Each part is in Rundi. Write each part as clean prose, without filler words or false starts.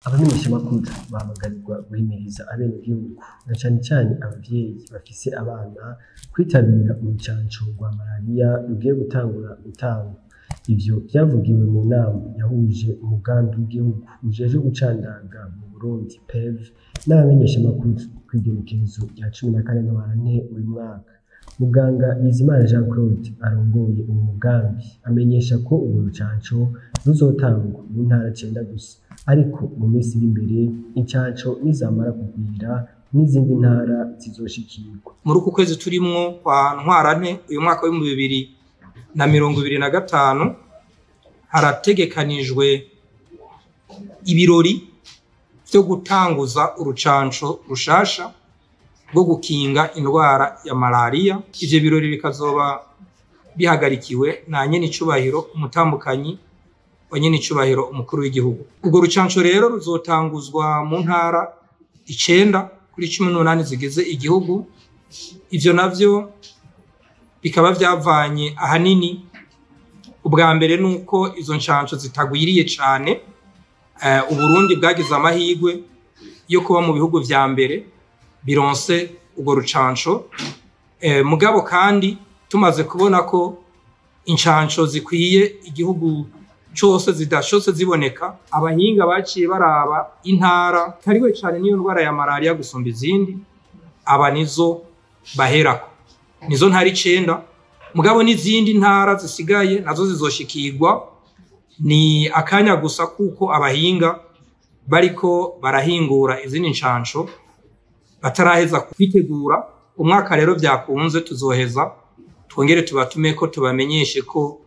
Abamenyeshamakuru bahamagarirwa guhimiriza abenegihugu na cane cane abavyeyi bafise abana kwitabira urucanco rwa marariya rugiye gutangura gutangwa. Ivyo vyavugiwe mu nama yahuje umugambi w'igihugu ujejwe gucandaga mu Burundi PEV n'abamenyeshamakuru kw'igenekerezo rya 14 Ntwarante uyu mwaka. Muganga Bizimana Jean Claude arongoye uwo mugambi amenyesha ko urwo rucanco ruzotangwa mu ntara cenda gusa, ariko mu minsi iri imbere incanco nizamara kugwira n'izindi ntara zizoshikirwa. Muri uku kwezi turimwo kwa Ntwarante uyu mwaka w'2025 harategekanijwe ibirori vyo gutanguza urucanco rushasha rwo gukinga indwara ya malariya. Ivyo birori bikazoba bihagarikiwe na nyenicubahiro umutambukanyi wa nyenicubahiro umukuru w'igihugu. Urwo rucanco rero ruzotanguzwa mu ntara 9 kuri 18 zigize igihugu. Ivyo navyo bikaba vyavanye ahanini ubwa mbere nuko izo ncanco zitagwiriye cane. Uburundi bwagize amahirwe yo kuba mu bihugu vya mbere bironse urwo rucanco. Mugabo kandi tumaze kubona ko incanco zikwiye igihugu cose zidashotse ziboneka, abahinga baciye baraba intara kariwe cane niyo ndwara ya malaria gusumba izindi, aba nizo baherako, nizo ntara 9. Mugabo n'izindi ntara zisigaye nazo zizoshikirwa, ni akanya gusa kuko abahinga bariko barahingura izindi ncanco bataraheza kwitegura. Umwaka rero vyakunze tuzoheza twongere tubatume ko tubamenyeshe ko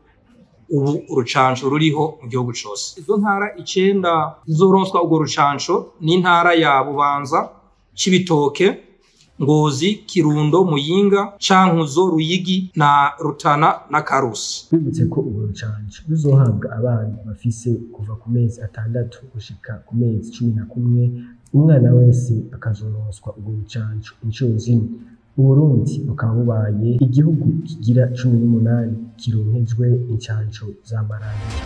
ubu urucanco ruriho mu gihugu cose. Izo ntara 9 zizoronswa urwo rucanco ni intara ya Bubanza, Cibitoke, Ngozi, Kirundo, Muyinga, Cankuzo, Ruyigi na Rutana na Karusi. Twibutse ko urwo rucanco ruzohabwa abana bafise kuva ku mezi 6 gushika ku mezi 11, umwana wese akazoronswa urwo rucanco incuro zine. Uburundi bukaba bubaye igihugu kigira 18 kironkejwe incanco za malariya.